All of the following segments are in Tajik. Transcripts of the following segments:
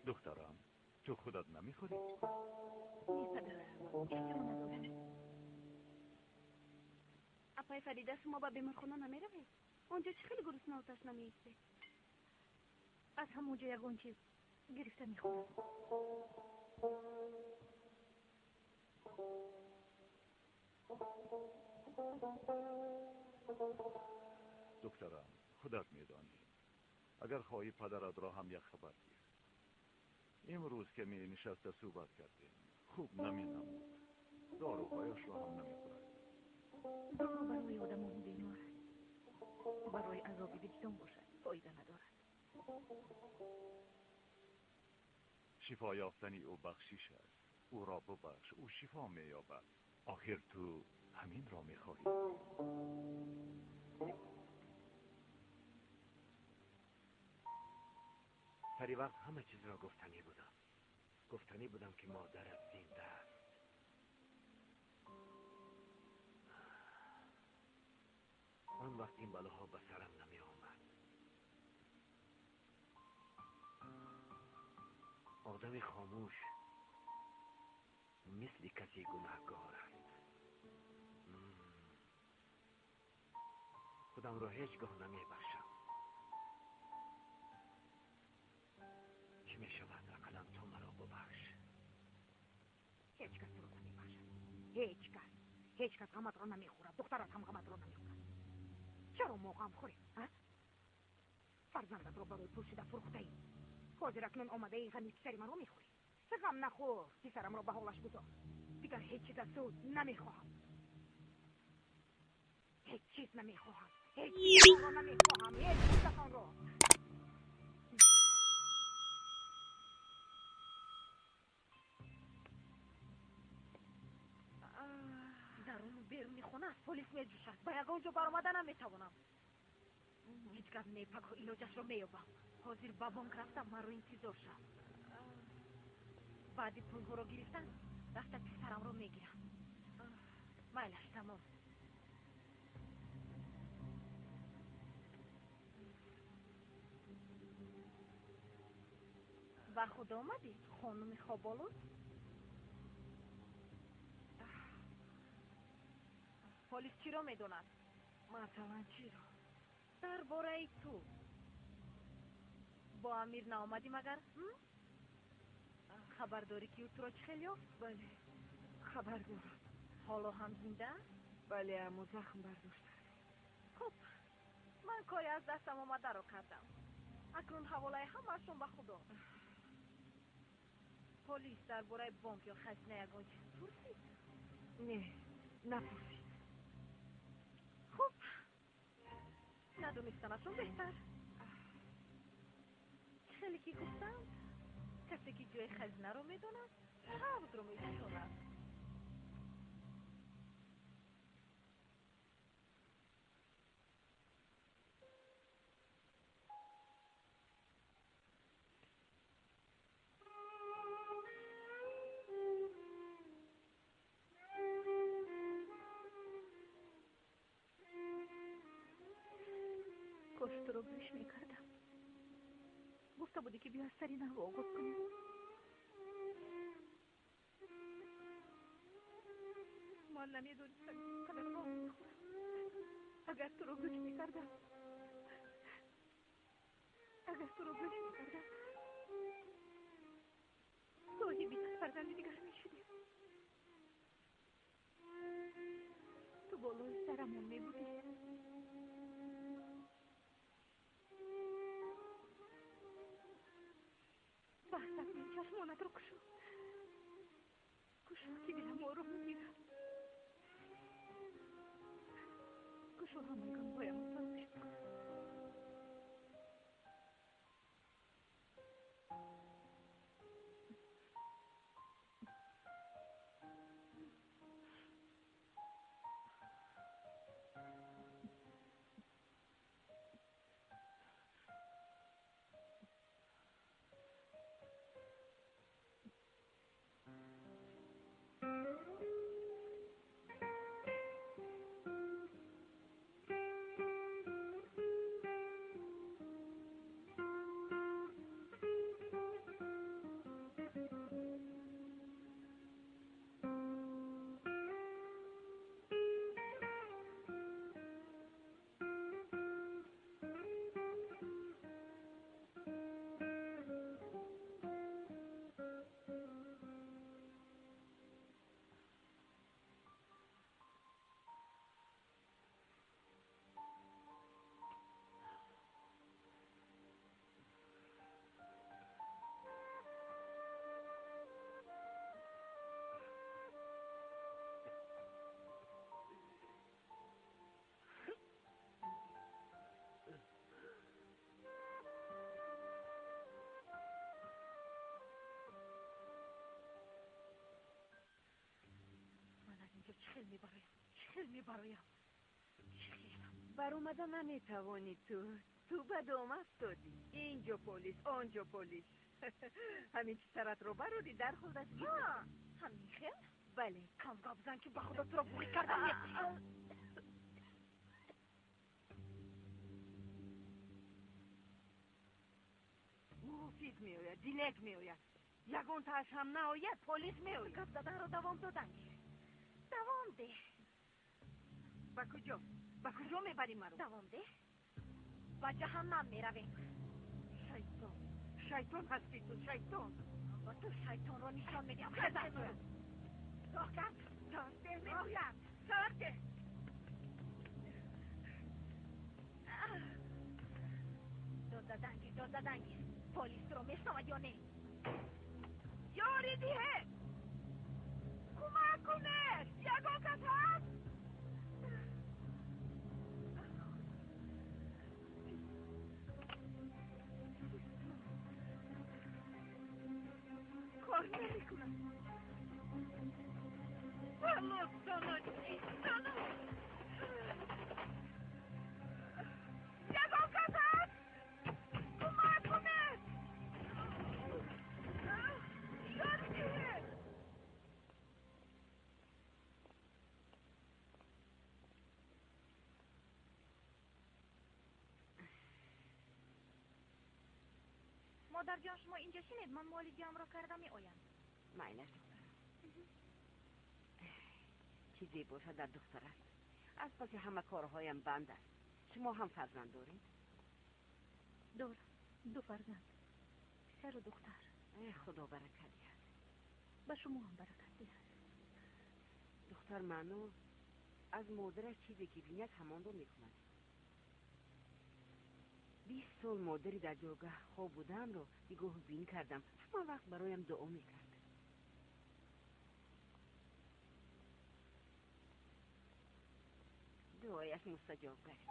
Духтарам, ту худат намехӯрӣ? Не, падар, иштиҳо надорам. Апай Фарида, шумо ба беморхона намеравед? Он ҷо чӣ хеле гуруснаву ташна меистед? Аз ҳамон ҷо ягон чиз гирифта мехӯрам. Духтарам, худат медонӣ. Агар хоҳӣ, падаратро ҳам як хабар гир. Имрӯз ки менишаста суҳбат кардем, хуб наменамуд. Доруҳояшро ҳам намехӯрад. Дору барои одамони бемор аст. Барои азоби виҷдон бошад, фоида надорад. Шифо ёфтани ӯ бахшиш аст. Ӯро бубахш, ӯ шифо меёбад. Охир ту ҳаминро мехоҳӣ. Сари вақт ҳама чизро гуфтанӣ будам. Гуфтанӣ будам, ки модарат зинда аст. Он вақт ин балоҳо ба сарам намеомад. Одами хомӯш мисли касе гунаҳгор аст. Худамро ҳеҷ гоҳ намебахшам. Чӣ мешавад, ақаллан ту маро бубахш. Ҳеҷ кас туро намебахшад. Ҳеҷ кас. Ҳеҷ кас ғаматро намехӯрад. Духтарат ҳам ғаматро намехӯрад. Чаро мо ғам хӯрем, а? Фарзандатро барои пул шуда фурӯхтаӣ. Ҳозир акнун омадаи ғами писари маро мехӯрӣ. Ғам нахӯр, писарамро ба ҳолаш гузор. Дигар ҳеҷ чиз аз ту намехоҳам. Ҳеҷ чиз намехоҳам. Ҳеҷ чизро намехоҳам. Ҳеҷ чизатонро. Даруну беруни хона аз полис меҷӯшад. Ба ягон ҷо баромада наметавонам. Ҳеҷ гап не, пагоҳ илоҷашро меёбам. Ҳозир ба бонк рафтам, маро интизор шав. Баъди пулҳоро гирифтан рафта писарамро мегирам. Майлаш, тамом. Ба худ омадӣ, хонуми хоболуд? Полис чиро медонад? Масалан, чиро? Дар бораи ту. Бо Амир наомадӣ магар? Хабар дорӣ, ки ӯ туро чӣ хел ёфт? Бале, хабар дорам. Ҳоло ҳам зинда аст? Бале, аммо захм бардоштааст. Хуб, ман кори аз дастам омадаро кардам. Акнун ҳаволаи ҳамаашон ба Худо. Полис дар бораи бонк ё хазина ягон чиз пурсид? Не, напурсид. Хуб, надонистанашон беҳтар. Хеле ки гуфтанд, касе ки ҷои хазинаро медонад, ҳавзро мепӯшонад. Кош туро гӯш мекардам. Гуфта будӣ, ки биё аз сари нав оғоз кунем. Ман намедонистам, ки ин қадар ғам мехӯрам. Агар туро гӯш мекардам, агар туро гӯш мекардам, соҳиби як фарзанди дигар мешудем. Ту болои сарамон мебудӣ. Бас, акнун чашмонатро кушо. Кушо, ки дилам ором гирад. Кушо, ҳамаи ғамҳоямро фаромӯш кунам. хел мебароям? Чӣ хел мебароям? Чӣ хел? Баромада наметавонӣ ту. Ту ба дом афтодӣ. Инҷо полис, онҷо полис. Ҳамин ки саратро барорӣ, дарҳол дастгир. Ҳамин хел? Бале. Кам гап зан, ки ба худо туро буғӣ кардам мекушам. Муҳофиз меояд, Дилек меояд. Ягонтааш ҳам наояд, полис меояд. Гап заданро давом додан гир. Давом деҳ. Ба куҷо? Ба куҷо мебарӣ маро? Давом деҳ. Ба ҷаҳаннам меравем. Шайтон. Шайтон ҳастӣ ту, шайтон. Ба ту шайтонро нишон медиҳам. Роҳ кард. Сар деҳ мегӯям. Сар деҳ. Дод задан гир, дод задан гир. Полис туро мешунавад ё не? Ёрӣ диҳед! Кӯмак кунед! Ягон кас ҳаст? Кор намекунам. Балотона чистоно! Ягон кас ҳаст? Кӯмак кунед! Ёрӣ диҳед! Модарҷон, шумо инҷо шинед, ман муолиҷаамро карда меоям. Майлаш, духтарам. Чизе бошад дар духтар аст. Аз паси ҳама корҳоям банд аст. Шумо ҳам фарзанд доред? Дорам. Ду фарзанд. Писару духтар. Худо баракат диҳад. Ба шумо ҳам баракат диҳад. Духтар маъно аз модараш чизе ки бинад, ҳамонро мекунад. 20 сол модари дар ҷойгоҳ хоб буданро нигоҳу бин кардам. Ҳама вақт бароям дуо мекард. Дуояш мустаҷоб гашт.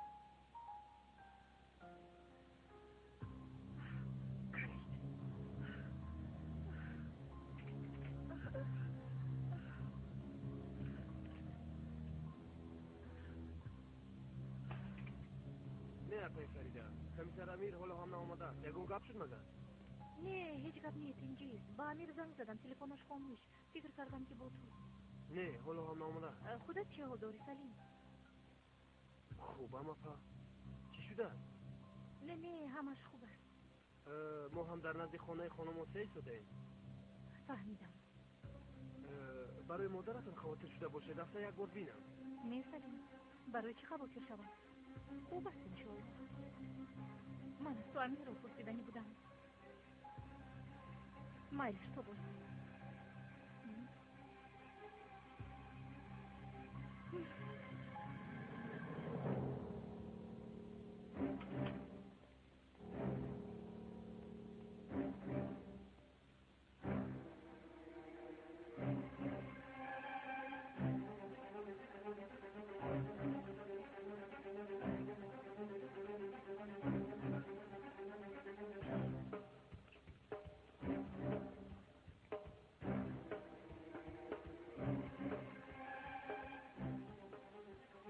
Не, апаи Фарида, комиссар Амир ҳоло ҳам наомадааст. Ягон гап шуд магар? Не, ҳеҷ гап нест, инҷист. Ба Амир занг задам, телефонаш хомӯш. Фикр кардам, ки бо туст. Не, ҳоло ҳам наомадааст. Худат чӣ ҳол дорӣ, Салим? Хубам, апа. Чӣ шудааст? Не, не, ҳамаш хуб аст. Мо ҳам дар назди хонаи хонум Осия истодаем. Фаҳмидам. Барои модаратон хавотир шуда бошед, рафта як бор бинам. Не, Салим, барои чӣ хавотир шавам? Хуб аст, иншоалло. Ман аз ту Амирро пурсиданӣ будам. Майлаш, то боз.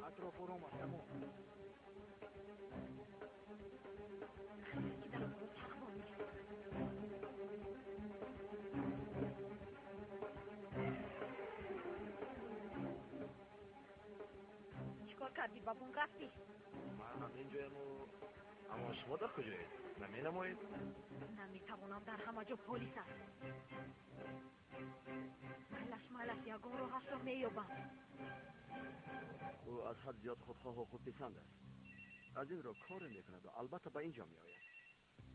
Атроф ором аст, тамом. Ки дар боло чархбон мешавад. Чӣ кор кардӣ? Ба бонк рафтӣ? Ман ҳамин ҷояму, аммо шумо дар куҷоед? Наменамоед? Наметавонам, дар ҳама ҷо полис аст. Майлаш, майлаш, ягон роҳашро меёбам. Ӯ аз ҳад зиёд худхоҳу худписанд аст. Аз ин рӯ коре мекунад ва албатта ба ин ҷо меояд.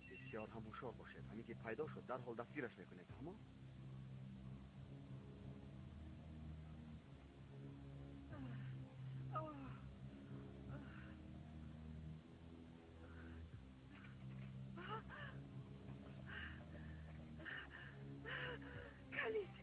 Бисёр ҳам ҳушёр бошед. Ҳамин ки пайдо шуд, дарҳол дастгираш мекунед, фаҳмо? Калид.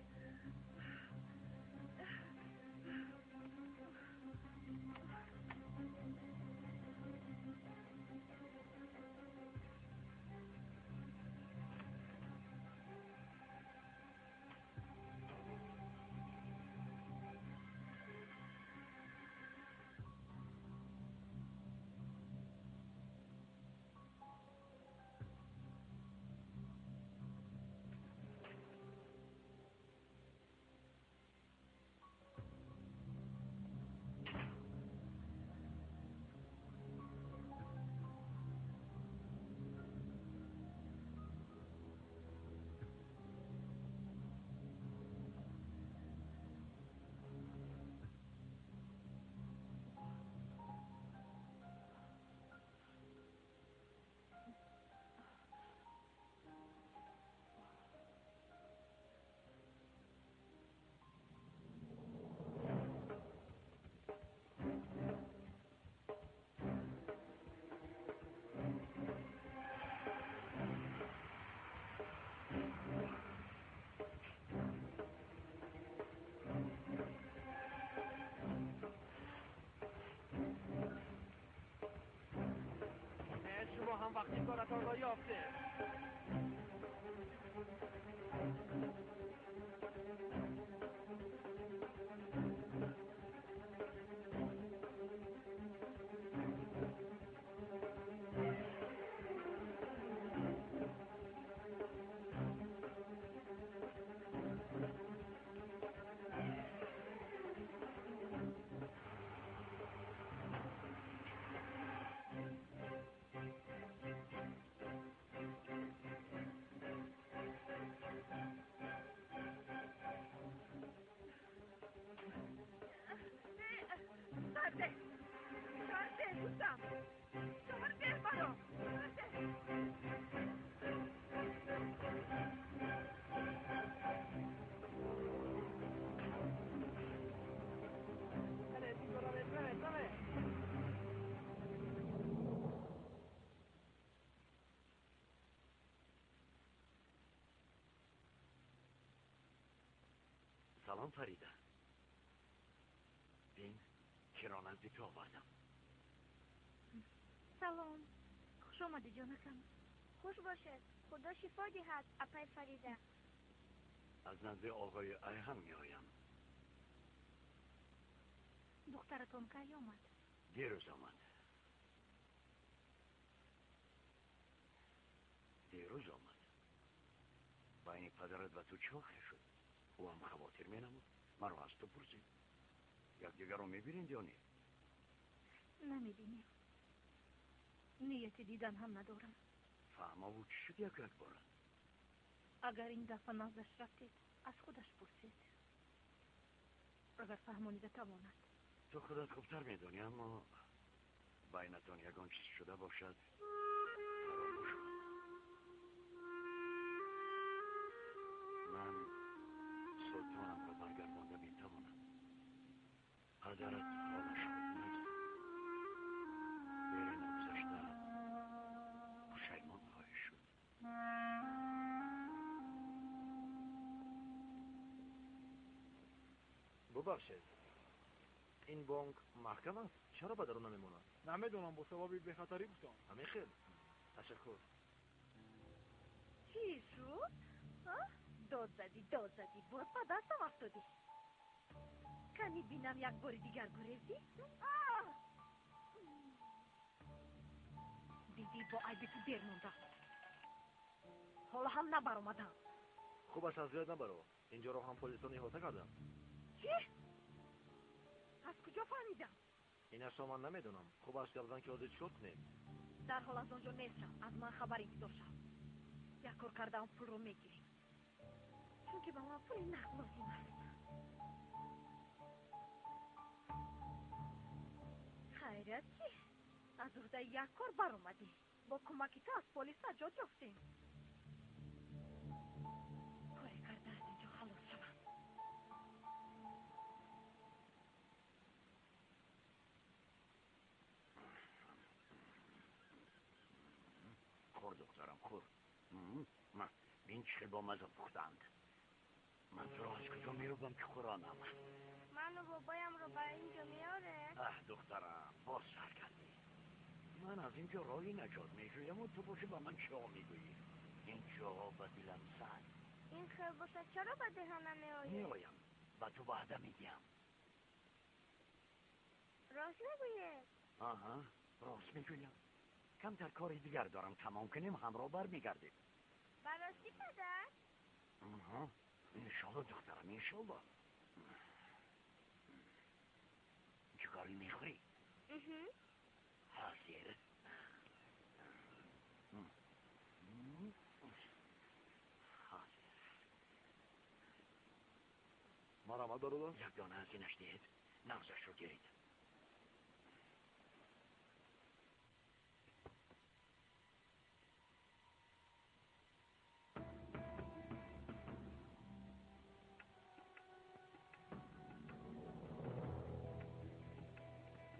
هم وقتی کارتان را یافته. سلام فریده. بین کرا نزد تو آوردم. سلام، خوش آمدی جانکم. خوش باشد، خدا شفا دهد اپای فریده. از نزد آقای ایهم می آیم. دخترتون کی آمد؟ دیروز آمد. دیروز آمد. بین پدرت و تو چه واقع شد؟ او هم خواطر می نمود. مرا از تو پرسید. یکدیگر رو می بینید یا نه؟ نمی بینیم. نیت دیدن هم ندارم. فهما بود چی شد یک یک باره؟ اگر این دفعه نزدش رفتید از خودش پرسید. اگر فهمانیده تواند. تو خودت خوبتر میدانی، اما بینتان یگان چیز شده باشد فراموش کن. من سلطانم را برگردانده میتوانم. پدرت حالش خوب نیست. دیری نگذشته پشیمان خواهی شد. ببخشید، این بانک محکم است؟ چرا به درون نمیماند؟ نمیدونم، با سبب بی‌خطری گفتم. همین خیلی تشکر. چی شد؟ داد زدی داد زدی، باز به دستم افتادی. کنی بینم یک بار دیگر گریزی؟ دیدی با عیب تو دیر موندم. حالا هم نبرآمدم. خوب است از زیاد نبرو. اینجا رو هم پلیسان احاطه کردم. چی؟ از کجا فهمیدم؟ اینش را من نمیدونم. خوب است گردن که حاضر چیکار کنیم؟ در حال از آنجا نیستم. از من خبر انتظار شد. یک کار کردم پول رو میگیریم، چون که به من پول نقد لازم است. خیریت که از عهده یک کار برآمدی. با کمک تو از پلیس نجات یافتیم. کاری کرده از اینجا خلاص شوم. خور دخترم خور. من بین چه با مزه پختند. من تو را از کجا میروبم که خورانم؟ من و بابایم رو برای اینجا میاره؟ اه دخترم باز سر کردی. من از اینجا راهی نجات میجویم و تو باشی با من چه میگویی؟ اینجا به دلم زد. این خیر باشد چرا به دهانم میآیی؟ میآیم به تو وعده میدیم. راست نگویی؟ آها راست میگویم. کمتر کاری دیگر دارم تمام کنیم همراه برمیگردیم. براستی پدر؟ آها انشالله دخترم انشالله. چه کاری میخوری؟ حاضر. حاضر. مرحمت برادر. یک دانه از اینش دهید نغزش رو گیرید.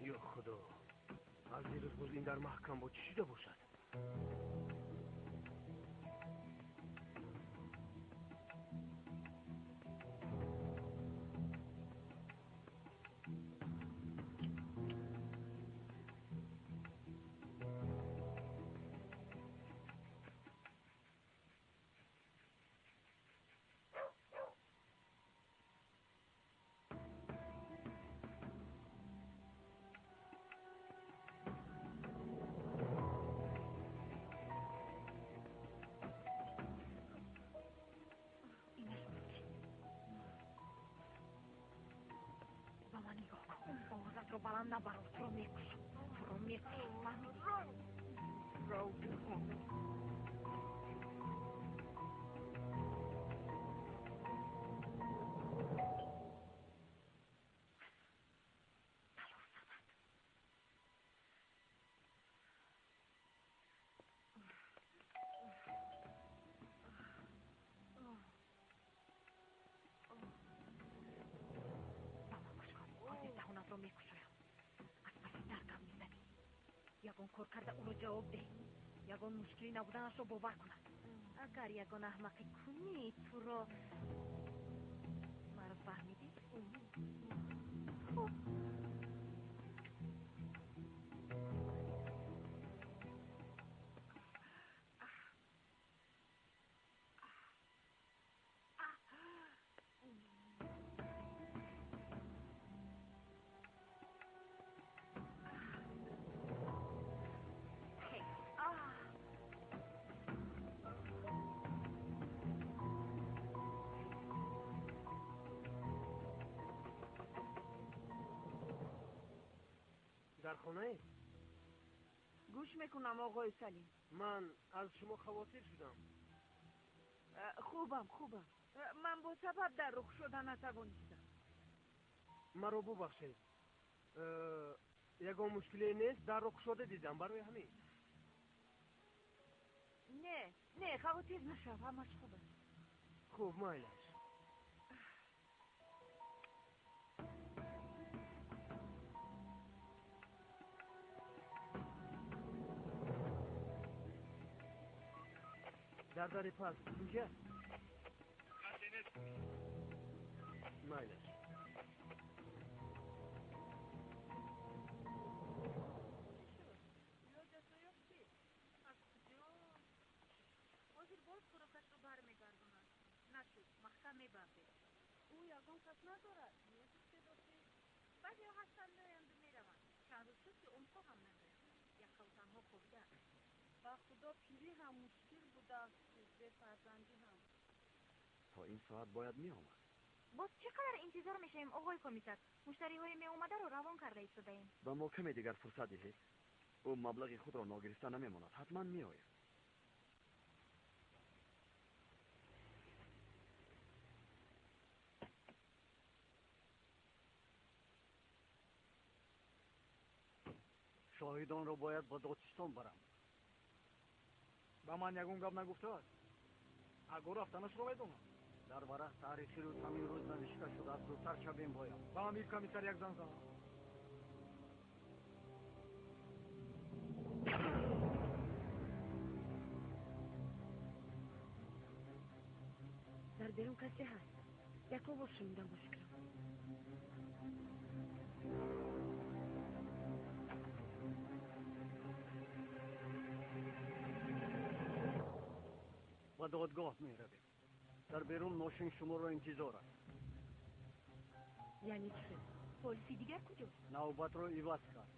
یا خدا، از دیروز بود این در محکم با چی شده باشد؟ Овозатро баланд набарор, туро мекушам. Туро мекушам, фаҳмидӣ? Рав бихона. Ягон кор карда ӯро ҷавоб деҳ. Ягон мушкилӣ набуданашро бовар кунад. Агар ягон аҳмақӣ кунӣ, туро маро фаҳмидӣ? Хуб. Дар хонае? Гӯш мекунам, оғои Салим. Ман аз шумо хавотир шудам. Хубам, хубам. Ман бо сабаб дар рух шуда натавонистам. Маро бубахшед. Ягон мушкиле нест, дар рух шуда дидам барои ҳамин. Не, не, хавотир нашав, ҳамаш хуб аст. Хуб, майлаш. Дар дари пас инҷа? Касе нест. Майлаш. Ҳозир боз хӯрокашро бармегардонад. Нашуд, маҳкам мебандед. Ӯ ягон кас надорад. Мегуфтед охир. Баъзеҳо ҳастанд, меоянду мераванд. Чанд рӯз шуд, ки онҳо ҳам намеоянд. Яккаву танҳо хобидааст. Ба худо пирӣ ҳам мушкил будааст, бефарзандӣ ҳам. То ин соат бояд меомад. Боз чӣ қадар интизор мешавем, оғои комиссар? Муштариҳои меомадаро равон карда истодаем. Ба мо каме дигар фурсат диҳед. Ӯ маблағи худро ногирифта намемонад. Ҳатман меояд. Шоҳидонро бояд ба додситон барам. Ба ман ягон гап нагуфтааст. Агар рафтанашро медонам. Дар варақ таърихи рӯз ҳамин рӯз навишта шудааст. Зудтар шавем бояд. Ба амир комиссар як занг занам. Дар берун касе ҳаст. Як овоз шунидам ба фикрам. Ба додгоҳ меравем. Дар берун мошин шуморо интизор аст. Яъне чӣ? Полиси дигар куҷост? Навбатро иваз кард.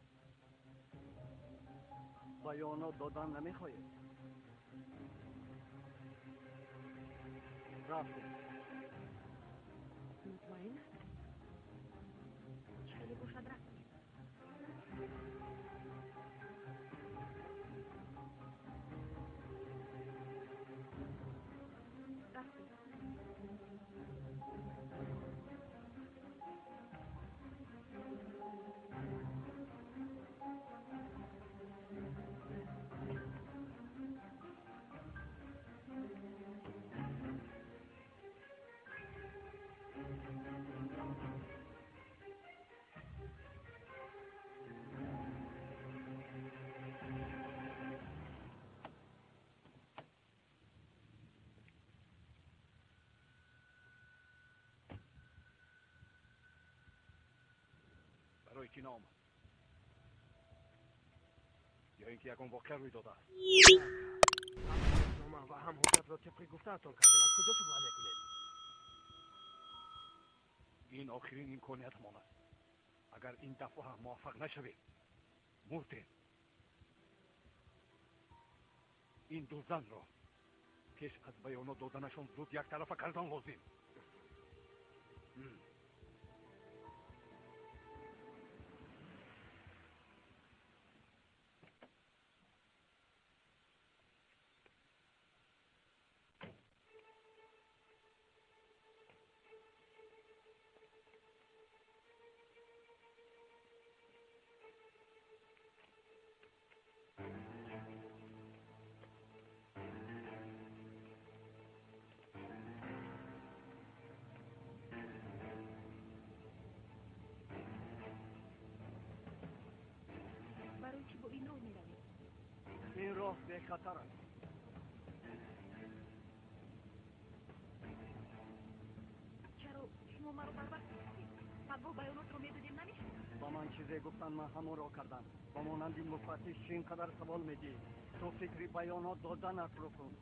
Баёнот додан намехоҳед? Рафтем. Мутмаин ҳастед? Чӣ хеле бошад, рафтем. Барои чӣ наомад? Ё ин ки ягон воқеа рӯй додааст? Ҳам ва ҳам ҳуҷҷатро тибқи гуфтаатон кардем. Аз куҷо шубҳа мекунед? Ин охирин имкониятмон аст. Агар ин дафъа ҳам муваффақ нашавем, мурдем. Ин ду занро пеш аз баёнот доданашон зуд яктарафа кардан лозим. Роҳ бехатар аст. Чаро шумо маро барвақт гуфтед? Пагоҳ баёнотро медодем, намешуд? Ба ман чизе гуфтанд, ман ҳамонро кардам. Ба монанди муфаттиш чӣ ин қадар савол медиҳӣ? Ту фикри баёнот доданатро кун.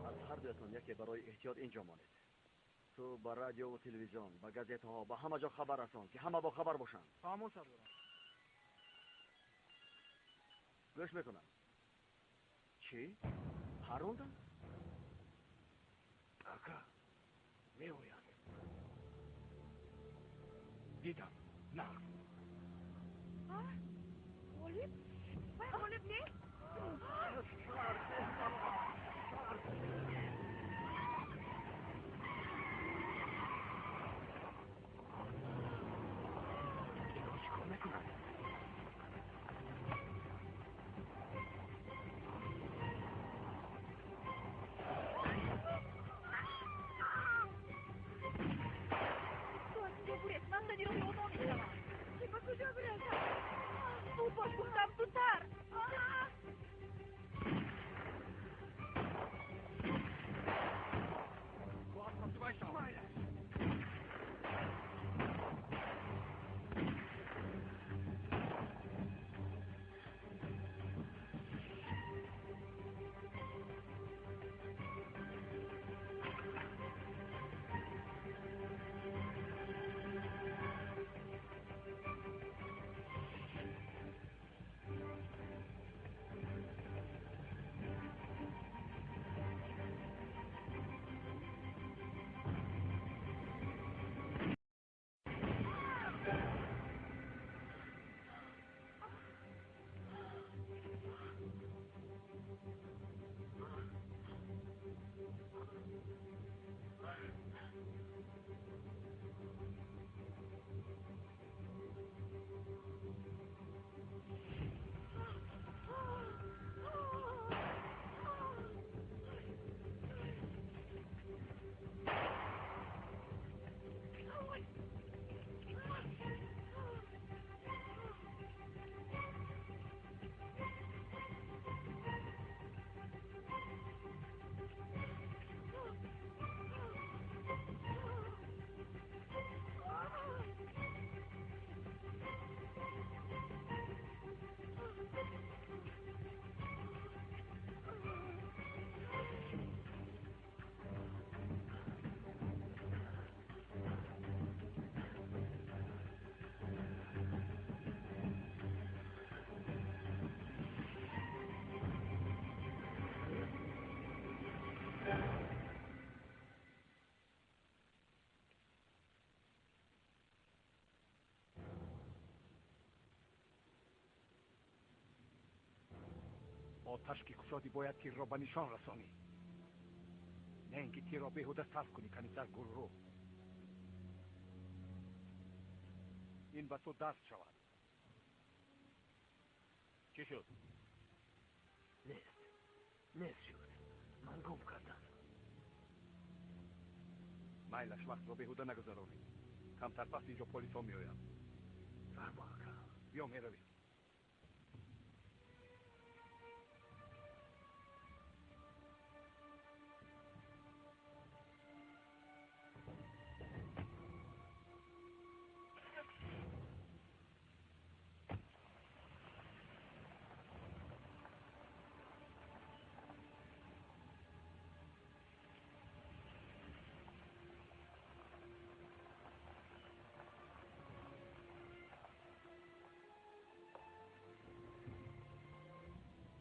Аз ҳар дуятон яке барои эҳтиёт инҷо монед. Ту ба радиову телевизион, ба газетаҳо, ба ҳама ҷо хабар расон, ки ҳама бохабар бошанд. Фаҳмон, сардорам. Гӯш мекунам. Чӣ? Парондан? Ака, меояд. Дидам, нағз. Ғолиб? Вай Ғолиб нест? Инҳо чӣ кор мекунанд? Ту аз инҷо гурез, ман зани роҳи онҳо мешавам. Ки ба куҷо гурезам? Зуд бош, гуфтам, зудтар. Ту аз паси вай шав. Оташ ки кушодӣ, бояд тирро ба нишон расонӣ, на ин ки тирро беҳуда сарф кунӣ. Комиссар Гулрӯ, ин ба ту дарс шавад. Чӣ шуд? Нест, нест шуд. Ман гум кардам. Майлаш, вақтро беҳуда нагузаронед. Камтар пас инҷо полисҳо меоянд. Фармо, ака. Биё, меравем.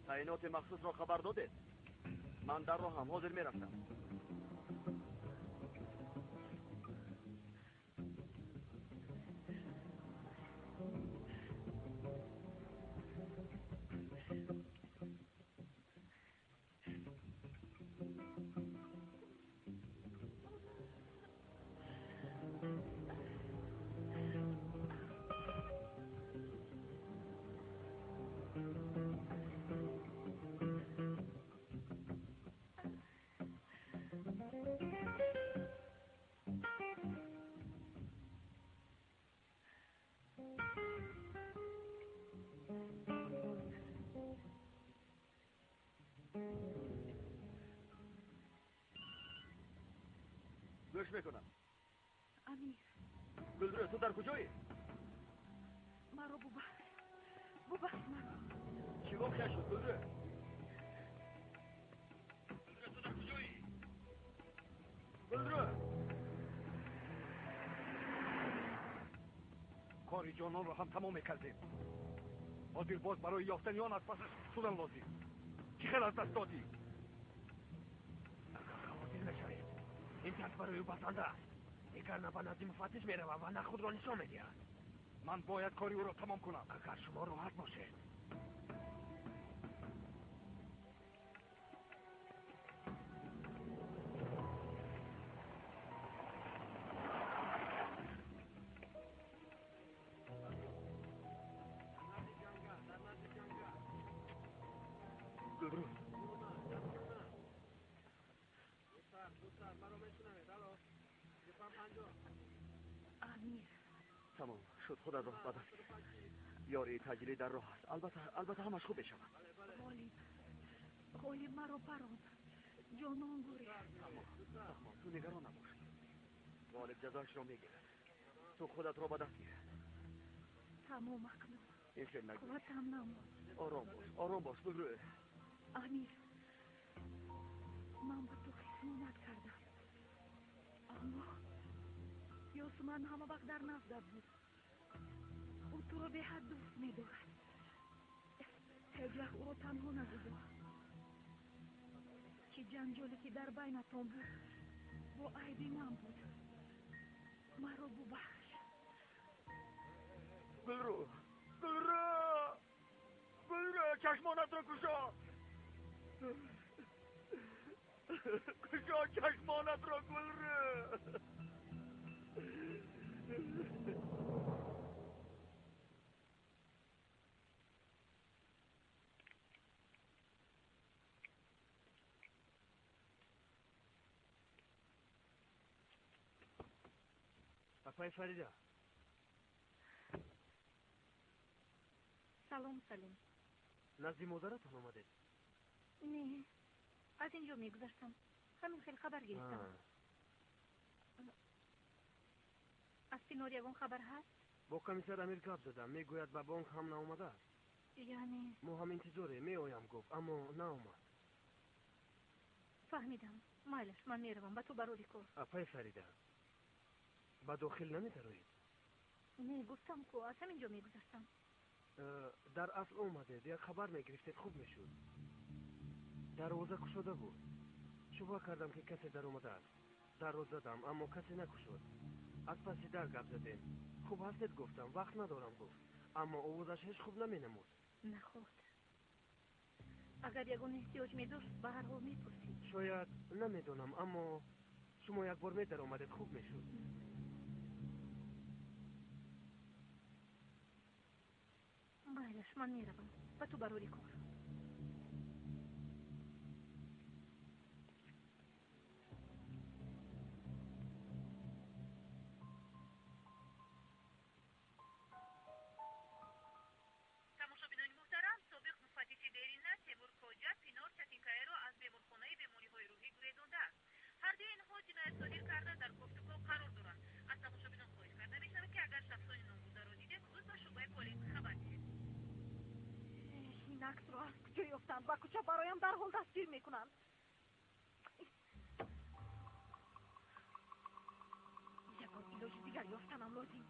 Таъиноти махсусро хабар додед? Ман дар роҳам, ҳозир мерафтам. Гӯш мекунам. Амир. Гулрӯ, ту дар куҷоӣ? Маро бубахш. Бубахш маро. Чӣ воқеа шуд, Гулрӯ? Гулрӯ, ту дар куҷоӣ? Гулрӯ! Кори ҷононро ҳам тамом мекардем. Ҳозир боз барои ёфтани он аз пасаш шудан лозим. Чӣ хел аз даст додӣ? Агар хавотир нашавед, ин тарс барои ӯ басанда аст. Дигар на ба назди муфаттиш меравад ва на худро нишон медиҳад. Ман бояд кори ӯро тамом кунам. Агар шумо роҳат бошед. Гулрӯ. Амир. Тамом шуд, худатро ба даст гир. Ёрии таъҷилӣ дар роҳ аст. Албатта, албатта ҳамаш хуб мешавад. Ғолиб, Ғолиб маро паронд. Ҷонон гурехт. Тамом, тамом, ту нигарон набош. Ғолиб ҷазояшро мегирад. Ту худатро ба даст гир. Тамом акнун. Ин хел нагӯ. Қувватам намонд. Ором бош, ором бош, Гулрӯ. Амир, ман ба ту хиёнат кардам. Аммо Ёсуман ҳама вақт дар наздат буд. Ӯ туро беҳад дӯст медорад. Ҳеҷ вақт ӯро танҳо нагузор. Чӣ ҷанҷоле ки дар байнатон буд, бо айби ман буд. Маро бубахш. Гулрӯ, Гулрӯ, Гулрӯ, чашмонатро кушо. Кушо чашмонатро, Гулрӯ. Апай Фарида. Салом, Салим. Назди модаратон омадед? Не, аз ин ҷо мегузаштам. Ҳамин хел хабар гирифтам. Аз Пинор ягон хабар ҳаст? Бо комиссар Амир гап задам. Мегӯяд ба бонк ҳам наомадааст. Яъне? Мо ҳам интизорем, меоям гуфт, аммо наомад. Фаҳмидам. Майлаш, ман меравам. Ба ту барори кор. Апай Фарида, ба дохил намедароед? Не, гуфтам ку, аз ҳамин ҷо мегузаштам. Дар асл омадед, як хабар мегирифтед, хуб мешуд. Дарвоза кушода буд. Шубҳа кардам, ки касе даромадааст. Дарро задам, аммо касе накушод. Аз паси дар гап задем. Хуб ҳастед гуфтам, вақт надорам гуфт. Аммо овозаш ҳеҷ хуб наменамуд. Наход. Агар ягон эҳтиёҷ медошт, ба ҳар ҳол мепурсид. Шояд, намедонам, аммо шумо як бор медаромадед, хуб мешуд. Майлаш, ман меравам. Ба ту барори кор. Тамошобинони муҳтарам, собиқ муфаттиши дерина Темур Коҷа Пинор Чатинкаяро аз беморхонаи бемориҳои рӯҳӣ гурезондааст. Ҳардуи инҳо ҷиноят содир карда дар гуфтугӯ қарор доранд. Аз тамошобинон хоҳиш карда мешавад, ки агар шахсони номбурдаро дидед, зуд ба шӯъбаи полис хабар диҳед. Ин аксро аз куҷо ёфтанд? Ба кӯча бароям дарҳол дастгир мекунанд. Ягон илоҷи дигар ёфтанам лозим.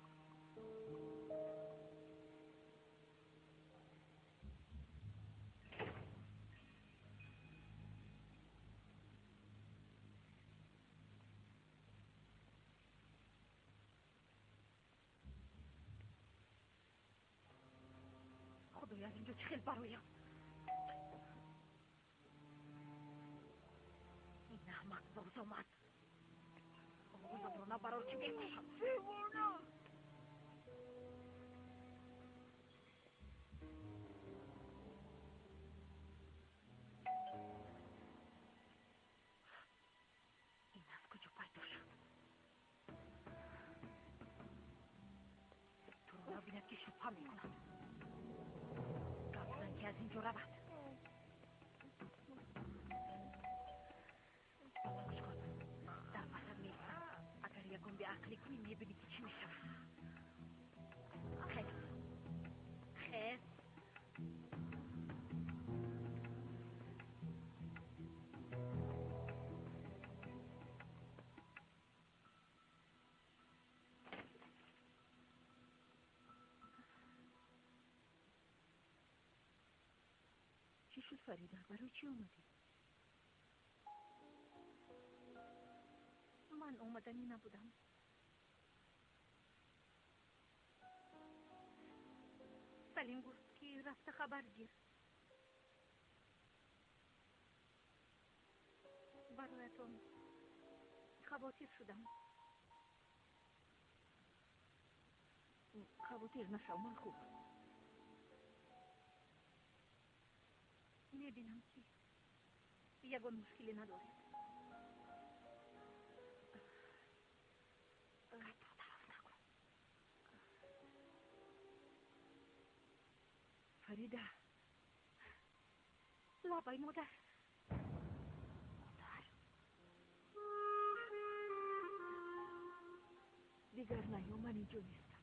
Худоё, аз инҷо чӣ хел бароям? Ин аҳмақ боз омад. Овозатро набарор, ки мекушам. Девона! Ин аз куҷо пайдо шуд? Туро набинад, ки шубҳа мекунад. Гап зан, ки аз ин ҷо равад. Кани мебинӣ, ки чӣ мешавад. Хез, хез. Чӣ шуд, Фарида? Барои чӣ омадӣ? Ман омаданӣ набудам. Салим гуфт, ки рафта хабар гир. Бароятон хавотир шудам. Хавотир нашав, ман хубам. Мебинам, ки ягон мушкиле надоред. Гапро дароз накун. Фарида. Лабай, модар. Модар. Дигар наё, ман инҷо нестам.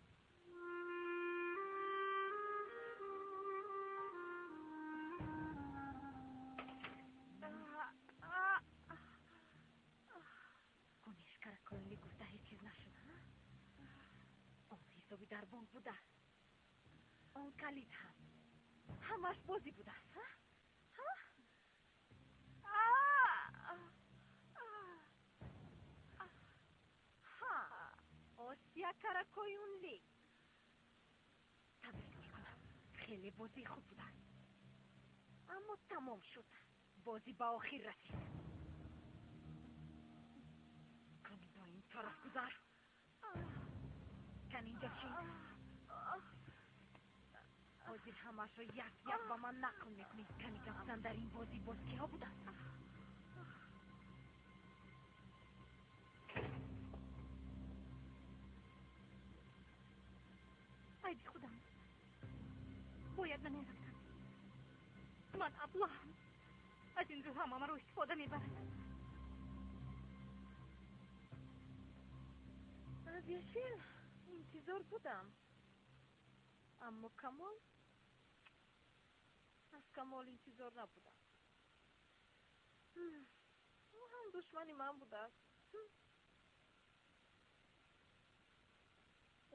Ониш караколли гуфта ҳеҷ чиз нашуд. Он ҳисоби дар бонк буда. Он калид ҳам. Ҳамаш бозӣ будааст. Ҳа? Осия Каракоюнли. Табрик мекунам. Хеле бозии хуб будааст. Аммо тамом шуд. Бозӣ ба охир расид. Кани ба ин тараф гузар. Кани инҷа шин. Ҳозир ҳамаашро як як ба ман нақл мекунӣ. Кани гапзан, дар ин бозӣ боз киҳо буданд? Айби худам. Бояд намерафтам. Ман аблаҳам. Аз ин рӯ ҳама маро истифода мебарад. Аз Яшил интизор будам. Аммо Камол, аз Камол интизор набудам. Ӯ ҳам душмани ман будааст.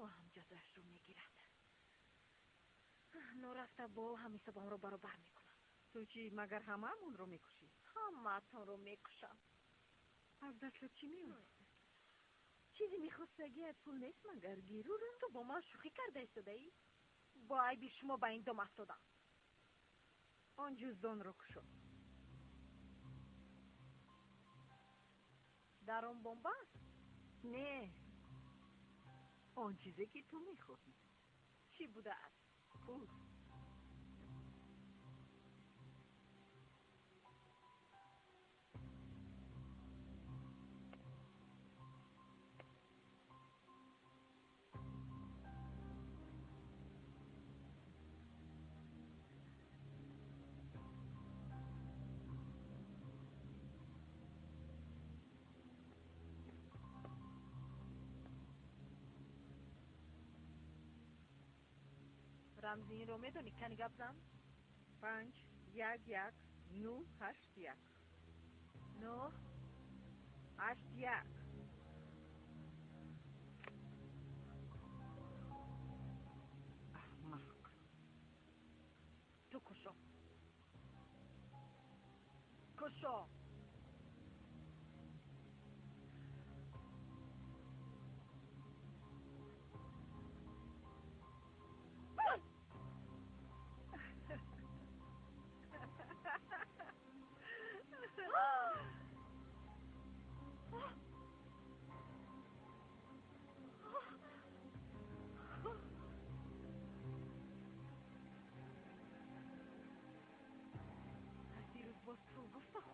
Ӯ ҳам ҷазояшро мегирад. Норафта бо ӯ ҳам ҳисобамро баробар мекунам. Ту чӣ, магар ҳамаамонро мекушӣ? Ҳамаатонро мекушам. Аз дастат чӣ меояд? Чизе мехостагиат пул нест, магар гирура? Ту бо ман шӯхӣ карда истодаӣ? Бо айби шумо ба ин дом афтодам. Он ҷуздонро кушо. Дар он бомба аст? Не, он чизе, ки ту мехоҳӣ. Чӣ будааст? Пул. Рамзи инро медонӣ? Кани гап зан. 5 1 1 9 8 1. 9 8 1. Аҳмақ. Ту кушо. Кушо.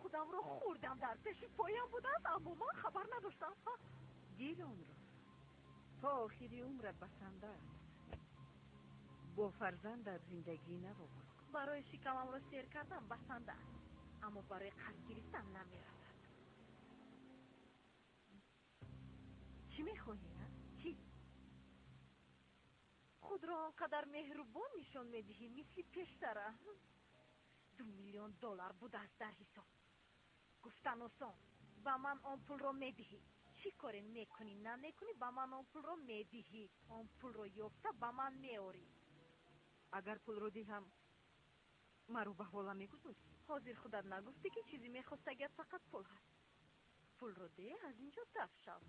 Худамро хӯрдам, дар пеши поям будааст, аммо ман хабар надоштам. Гир онро. То охири умрат басанда аст. Бо фарзандат зиндагӣ навоғоз кун. Барои шикамамро сер кардан басанда аст, аммо барои қасд гирифтан намерасад. Чӣ мехоҳӣ, а? Худро он қадар меҳрубон нишон медиҳӣ, мисли пештара. 2 миллион доллар будааст дар ҳисоб. Гуфтан осон, ба ман он пулро медиҳӣ. Чӣ коре мекунӣ, намекунӣ, ба ман он пулро медиҳӣ. Он пулро ёфта ба ман меорӣ. Агар пулро диҳам, маро ба ҳола мегузорӣ? Ҳозир худат нагуфтӣ, ки чизе мехостагият фақат пул ҳаст. Пулро деҳ, аз ин ҷо дафт шав.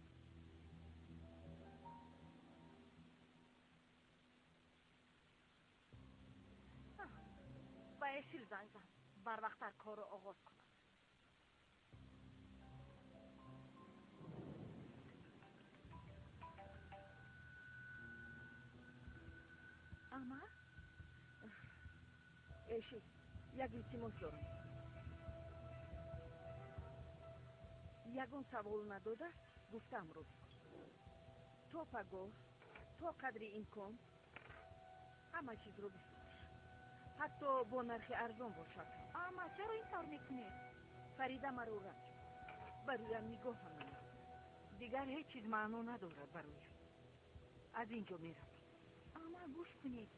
Ба Эшил занг зан, барвақттар корро оғоз кунад. Ама? Эшил, як илтимос дорам. Ягон савол надода, гуфтаамро бикун. То пагоҳ, то қадри имкон ҳама чизро бифурӯш. Ҳатто бо нархи арзон бошад. Ама, чаро ин тавр мекунед? Фарида маро ранҷ. Ба рӯям нигоҳ ҳам намекунад. Дигар ҳеҷ чиз маъно надорад бароям. Аз ин ҷо меравам. Ама, гӯш кунед.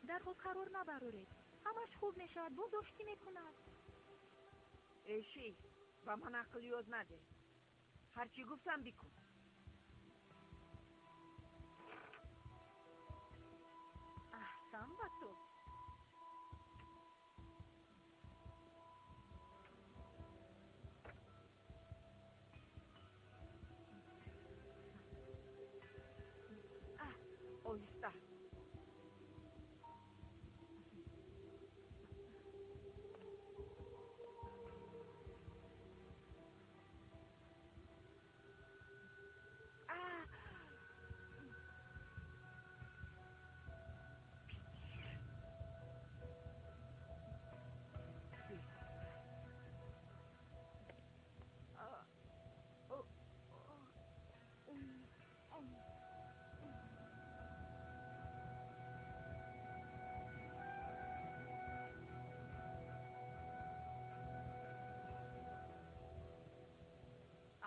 Дарҳол қарор набароред. Ҳамаш хуб мешавад, боз оштӣ мекунад. Эши, ба ман ақл ёд надеҳ. Ҳарчи гуфтам бикун. Аҳсан ба ту. Оҳиста.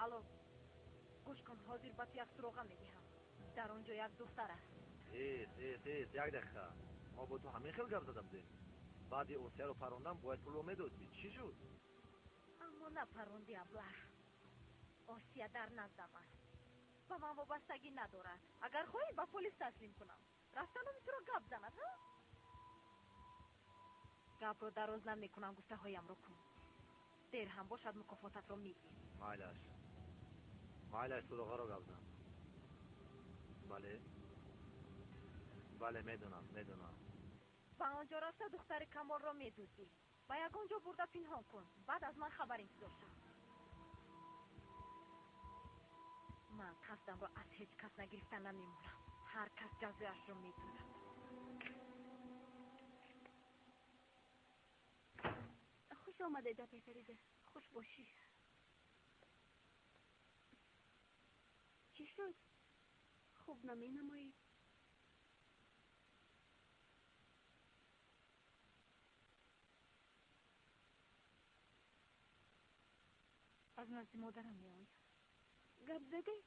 Алло, гӯш кун, ҳозир ба ту як суроға медиҳам. Дар он ҷо як духтар аст. Эс, эс, эс, як дақиқа. Мо бо ту ҳамин хел гап зада будем. Баъди Осияро парондам, бояд пулро медодӣ. Чӣ шуд? Аммо напаронди, аблаҳ. Осия дар наздам аст. Ба ман вобастагӣ надорад. Агар хоҳӣ, ба полис таслим кунам. Рафта номи туро гап занад, ҳа? Гапро дароз намекунам, гуфтаҳоямро кун. Дер ҳам бошад, мукофотатро мегир. Майлаш. Майлаш, суроғаро гап зан. Бале? Бале, медонам, медонам. Ба он ҷо рафта духтари Камолро медуздӣ. Ба ягон ҷо бурда пинҳон кун. Баъд аз ман хабар интизор шав. Ман қасдамро аз ҳеҷ кас нагирифта намемонам. Ҳар кас ҷазояшро медонад. Хуш омадед, апай Фарида. Хуш бошӣ. Чӣ шуд? Хуб наменамоед. Аз назди модарам меоям. Гап задед?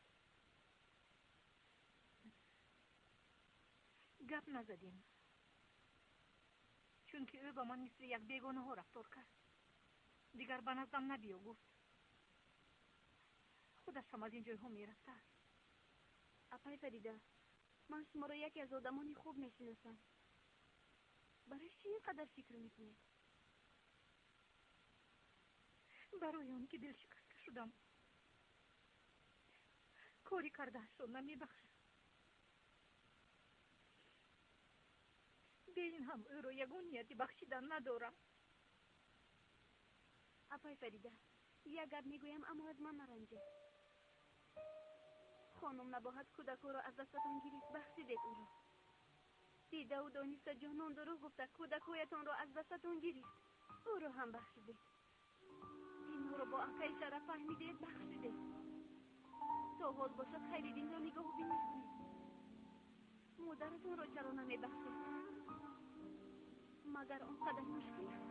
Гап назадем. Чунки ӯ ба ман мисли як бегонаҳо рафтор кард. Дигар ба наздам набиё гуфт. Худаш ҳам аз ин ҷойҳо мерафтааст. Апай Фарида, ман шуморо яке аз одамони хуб мешиносам. Барои чӣ ин қадар фикр мекунед? Барои он ки дилшикаста шудам. Кори кардаашро намебахшам. Бе ин ҳам ӯро ягон нияти бахшидан надорам. Апай Фарида, як гап мегӯям, аммо аз ман наранҷед. Хонум Набоҳат кӯдакҳоро аз дастатон гирифт, бахшидед ӯро. Дидаву дониста ҷонон дурӯғ гуфта кӯдакҳоятонро аз дастатон гирифт, ӯро ҳам бахшидед. Инҳоро бо акаи Шараф фаҳмидед, бахшидед. То ҳол бошад Хайриддинро нигоҳубин мекунед. Модаратонро чаро намебахшед? Магар он қадар мушкил аст?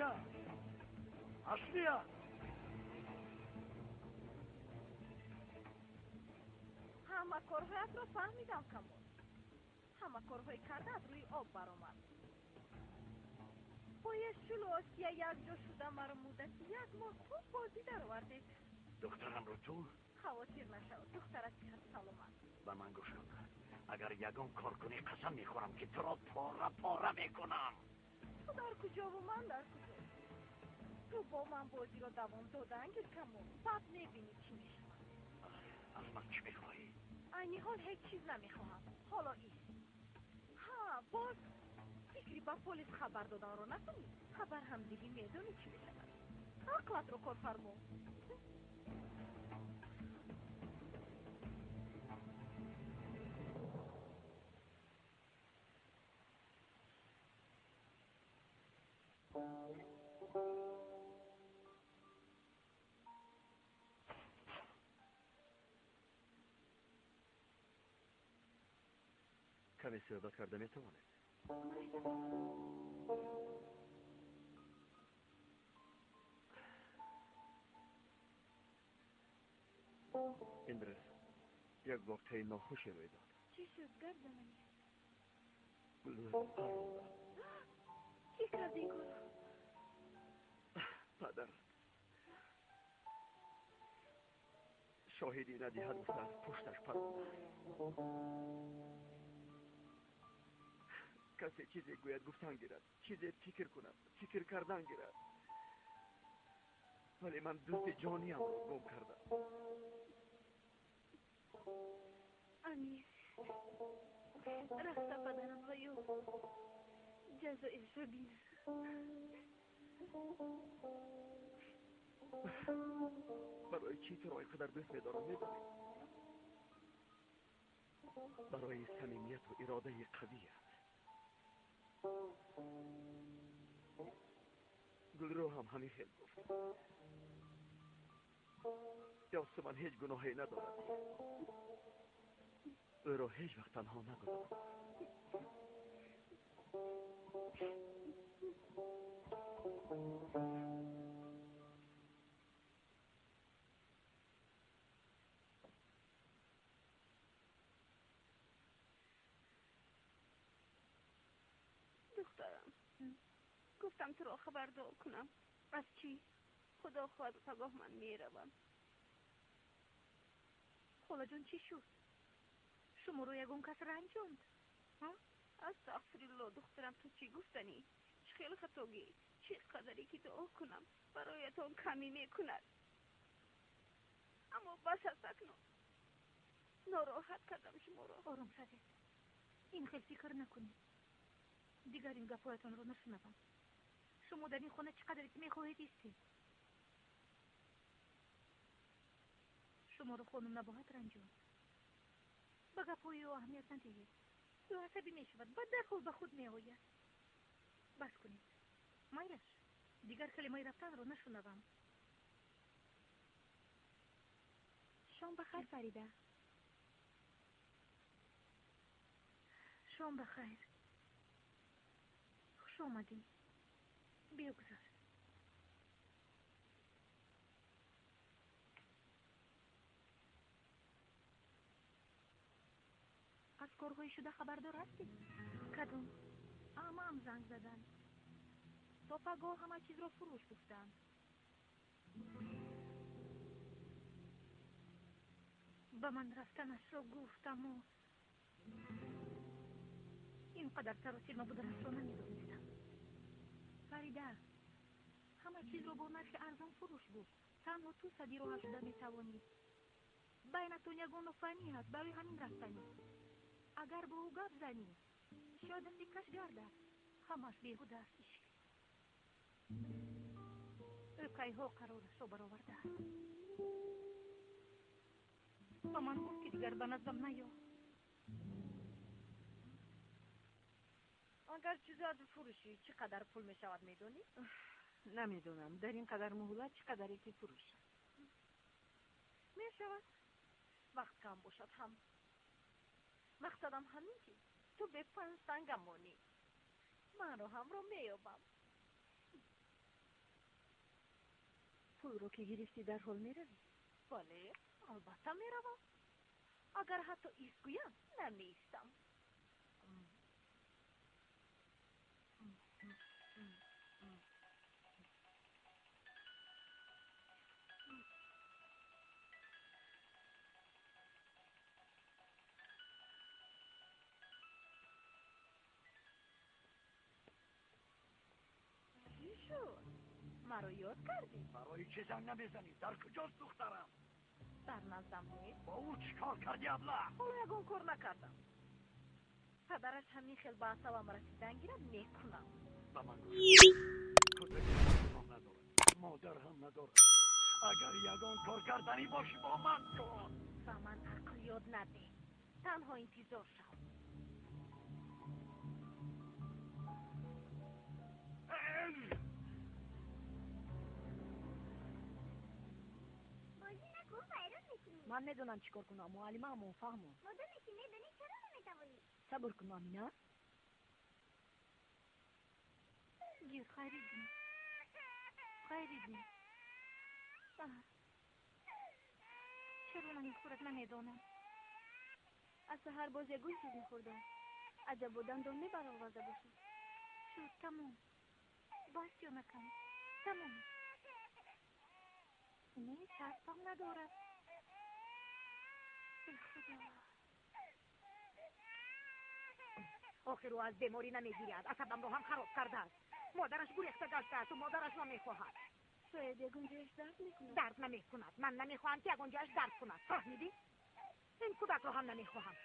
Аслия! Аслия! Ҳама корҳоятро фаҳмидам, Камол. Ҳама корҳои кардаат рӯи об баромад. Бо Ешулу Осия якҷо шуда маро муддати як моҳ хуб бозӣ даровардед. Духтарамро ту? Хавотир нашав, духтарат сиҳату саломат. Ба ман гӯш кун. Агар ягон кор кунӣ, қасам мехӯрам, ки туро пора пора мекунам. Ту дар куҷову ман дар куҷо? Ту бо ман бозиро давом додан гир, Камол. Баъд мебинӣ чӣ мешавад. Аз ман чӣ мехоҳӣ? Айни ҳол ҳеҷ чиз намехоҳам. Ҳоло ист. Ҳа, боз фикри ба полис хабар доданро накунӣ. Хабар ҳам диҳӣ, медонӣ чӣ мешавад. Ақлатро корфармо. Каме суҳбат карда метавонед? Имрӯз як воқеаи нохуше рӯй дод. Чӣ шуд, гап занами? Гулнор паронда. Кӣ кард ин корро? Падарат. Шоҳидӣ надиҳад гуфта аз пушташ парондааст. Касе чизе гӯяд, гуфтан гирад, чизе фикр кунад, фикр кардан гирад. Вале ман дӯсти ҷониамро гум кардам. Амир, рафта падарамро ёфт, ҷазояшро бинам. Барои чӣ туро ин қадар дӯст медорам, медонӣ? Барои самимияту иродаи қавият. Гулрӯ ҳам ҳамин хел гуфт. Ёсуман ҳеҷ гуноҳе надорад. Ӯро ҳеҷ вақт танҳо нагузор. Духтарам, гуфтам туро хабардор кунам. Аз чӣ? Худо хоҳад, пагоҳ ман меравам. Холаҷон, чӣ шуд? Шуморо ягон кас ранҷонд? Астағфирулло, духтарам, ту чӣ гуфтанӣ? Чӣ хел хатогӣ? Чӣ қадаре ки дуо кунам бароятон камӣ мекунад. Аммо бас аст акнун. Нороҳат кардам шуморо. Ором шавед. Ин хел фикр накунед. Дигар ин гапҳоятонро нашунавам. Шумо дар ин хона чӣ қадаре ки мехоҳед истед. Шуморо хонум набояд ранҷонд. Ба гапҳои ӯ аҳамият надиҳед. Ӯ асабӣ мешавад, баъд дарҳол ба худ меояд. Бас кунед. Майлаш, дигар калимаи рафтанро нашунавам. Шом ба хайр, Фарида. Шом ба хайр. Хуш омадӣ. Биё гузар. Аз корҳои шуда хабардор ҳастӣ? Кадом? Амам занг заданд. То пагоҳ ҳама чизро фурӯш гуфтанд. Ба ман рафтанашро гуфт, аммо ин қадар саросима буданашро намедонистам. Фарида, ҳама чизро бо нархи арзон фурӯш гуфт. Танҳо ту сади роҳа шуда метавонӣ. Байнатон ягон нофаҳмӣ ҳаст, барои ҳамин рафтанӣ. Агар бо ӯ гап занӣ, шояд фикраш гардад. Ҳамаш беҳуда аст, ишқ. Ӯ кайҳо қарорашро баровардааст. Ба ман гуфт, ки дигар ба наздам наё. Агар чизоат фурӯшӣ, чӣ қадар пул мешавад, медонӣ? Намедонам, дар ин қадар муҳлат чӣ қадаре ки фурӯшад. Мешавад. Вақт кам бошад ҳам. Мақсадам ҳамин ки ту бе панҷ танга монӣ. Ман роҳамро меёбам. Пулро ки гирифтӣ, дарҳол меравӣ? Бале, албатта меравам. Агар ҳатто ист гӯям, намеистам. Чӣ шуд? Маро ёд кардӣ? Барои чӣ занг намезанӣ? Дар куҷост духтарам? Дар наздам нест. Бо ӯ чӣ кор кардӣ, аблаҳ? Ҳоло ягон кор накардам. Падараш ҳамин хел ба асабам расидан гирад, мекунам. Ба ман гӯш, кӯдаки ҳам надорад, модар ҳам надорад. Агар ягон кор карданӣ бошӣ, бо ман кун. Ба ман ақл ёд надеҳ, танҳо интизор шав. Бозӣ накун, вайрон мекунӣ. Ман медонам чӣ кор кунам, муаллимаамон фаҳмон. Модоме ки медонӣ, чаро наметавонӣ? Сабр кун, Амина. Гир, Хайриддин, Хайриддин. Чаро намехӯрад, намедонам. Аз саҳар боз ягон чиз нахӯрдааст. Аҷаб бо дандон мебароварда бошад. Шуд, тамом. Бас, ёнакам, тамом. Не, тарсам надорад. Э, Худо! Охир ӯ аз беморӣ намегиряд, асабамро ҳам хароб кардааст. Модараш гурехта гаштааст, модараш намехоҳад. Шояд ягон ҷояш дард мекунад. Дард намекунад. Ман намехоҳам, ки ягон ҷояш дард кунад, фаҳмидӣ? Ин кӯдакро ҳам намехоҳам.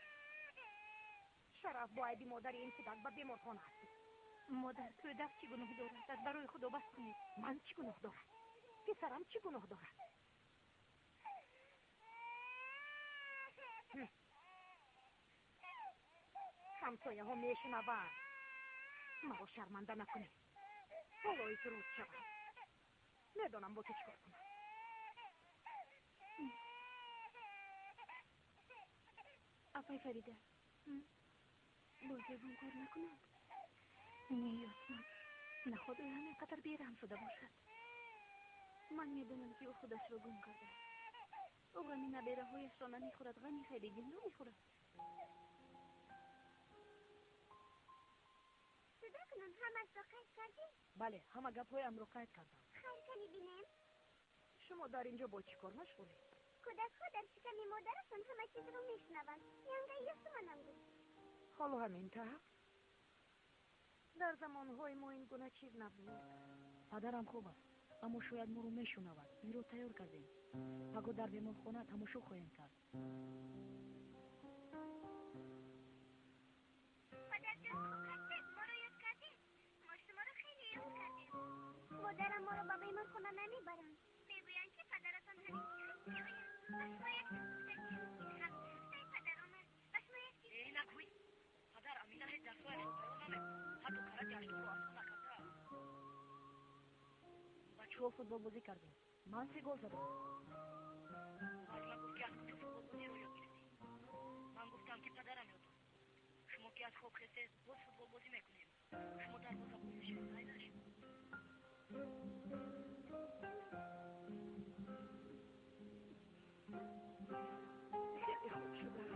Шараф бо айби модари ин кӯдак ба беморхона аст. Модар, кӯдак чӣ гуноҳ дорад? Аз барои Худо, бас кунед. Ман чӣ гуноҳ дорам? Писарам чӣ гуноҳ дорад? Ҳамсояҳо мешунаванд. Маро шарманда накунед. Ҳоло рӯз шавад, медонам бо ту чӣ кор кунам. Апай Фарида, боз ягон кор накунад? Не, Ёсман, наход ӯ ҳамин қадар бераҳм шуда бошад. Ман медонам, ки ӯ худашро гум кардааст. Ӯ ғами набераҳояшро намехӯрад, ғами Хайриддинро мехӯрад. Суда кунун ҳамашро қайд кардӣ? Бале, ҳама гапҳоямро қайд кардам. Хайр, кани бинем. Шумо дар инҷо бо чӣ кор машғулед? Кӯдакҳо дар шиками модарашон ҳама чизро мешунаванд. Янгаи Ёсуманам гуфт. Ҳоло ҳамин тавр? Дар замонҳои мо ин гуна чиз набуд. Падарам хоб аст, аммо шояд моро мешунавад. Инро тайёр кардем, паго дар беморхона тамошо хоҳем кард. Падарҷон, хуб ҳастед? Моро ёд кардед? Мо шуморо хеле ёд кардем. Модарам моро ба беморхона намебаранд, мегӯянд, ки падаратон ҳамин ки хаст меояд. Ба шумо як чиз гуфтаниам. Ин ҳам гуфтаи падарон аст. Ба шумо як чиз. Э, нагӯй, падар, Амина ҳеҷ дарсҳояшро тайёр намекунад, ҳатто карати ҳаштумро аз худ накардааст. Бачаҳо, футболбозӣ кардем, ман се гол задам. Муаллима гуфт, ки аз куҷо футболбозиро ёд гирифтӣ. Ман гуфтам, ки падарам ёд дод. Шумо ки аз хоб хестед, боз футболбозӣ мекунем. Шумо дарвозабон мешавед, майлаш? Хеле хуб шудааст.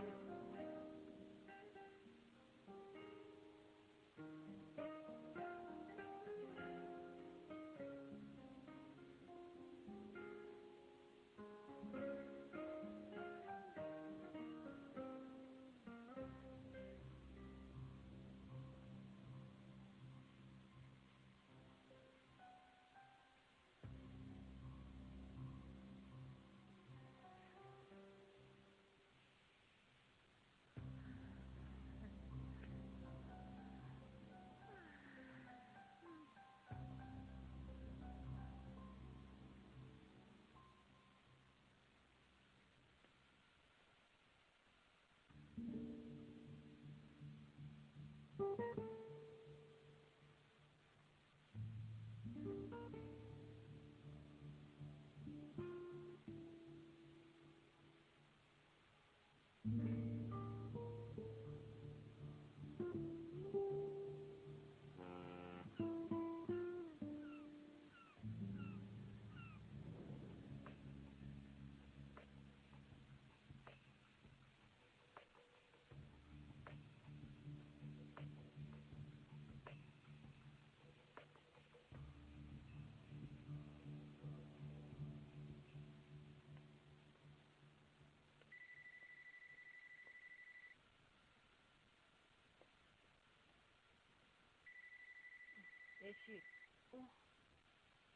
Эши,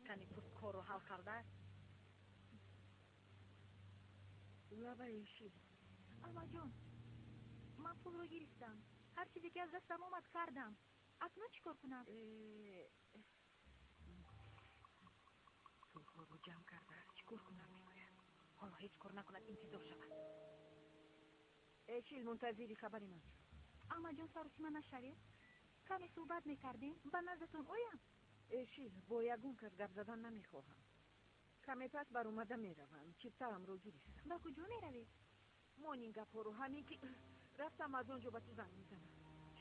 кани пурс корро ҳал кардааст? Лаба Эшил. Амаҷон, ман пулро гирифтам. Ҳар чизе ки аз дастам омад кардам. Акнун чӣ кор кунам? Пулҳоро ҷамъ кардааст. Чӣ кор кунам мегӯяд. Ҳоло ҳеҷ кор накунад, интизор шавад. Эшил, мунтазири хабари ман шуд. Амаҷон, саросима нашавед. Каме суҳбат мекардем. Ба наздатон оям? Эшил, бо ягон кас гап задан намехоҳам. Каме пас баромада меравам. Чиптаамро гирифтам. Ба куҷо меравед? Мон ин гапҳоро ҳамин ки рафтам аз он ҷо ба ту занг мезанам.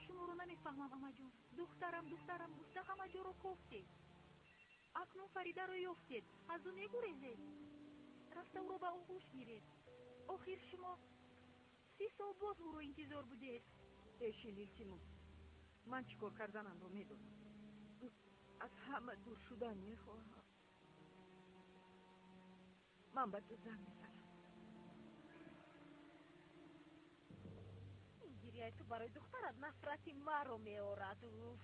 Шуморо намефаҳмам, амаҷон. Духтарам, духтарам гуфта ҳама ҷоро кофтед. Акнун Фаридаро ёфтед. Аз ӯ мегурезед. Рафта ӯро ба оғӯш гиред. Охир шумо 30 сол боз ӯро интизор будед. Эшил, илтимос, ман чӣ кор карданамро медонам. Аз ҳама дур шудан мехоҳам. Ман ба ту занг мезанам. Ин гирияи ту барои духтарат нафрати маро меорад. Уф.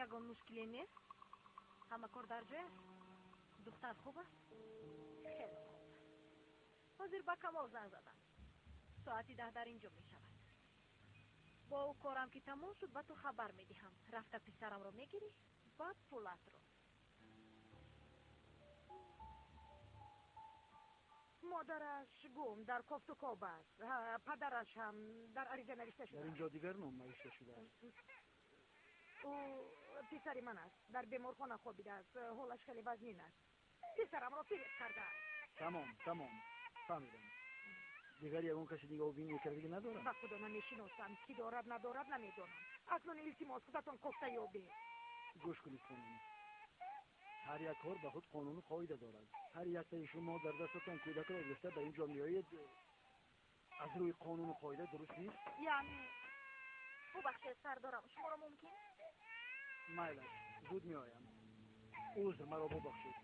Ягон мушкиле нест? Ҳама кор дар ҷой аст? Духтар хуб аст? Хеле хуб. Ҳозир ба Камол занг задам. Соати 10 дар инҷо мешавад. Бо ӯ корам ки тамом шуд, ба ту хабар медиҳам. Рафта писарамро мегирӣ, баъд пулатро. Модараш гум дар кофтукоб аст. Падараш ҳам дар ариза навишта шудааст. Дар инҷо дигар ном навишта шудааст. Ӯ писари ман аст. Дар беморхона хобидааст. Ҳолаш хеле вазнин аст. Писарамро фиреб кардааст. Тамом, тамом. Фаҳмидам. Дигар ягон каси нигоҳубин мекардагӣ надорад? Ба худо намешиносам. Кӣ дорад, надорад, намедонам. Акнун илтимос, худатон кофта ёбед. Гӯш кунед, хонум. Ҳар як кор ба худ қонуну қоида дорад. Ҳар яктаи шумо дар дастатон кӯдакро гирифта ба ин ҷо меоед, аз рӯи қонуну қоида дуруст нест? Яъне бубахшед, сардорам, шуморо мумкин? Майлаш, зуд меоям. Узр, маро бубахшед.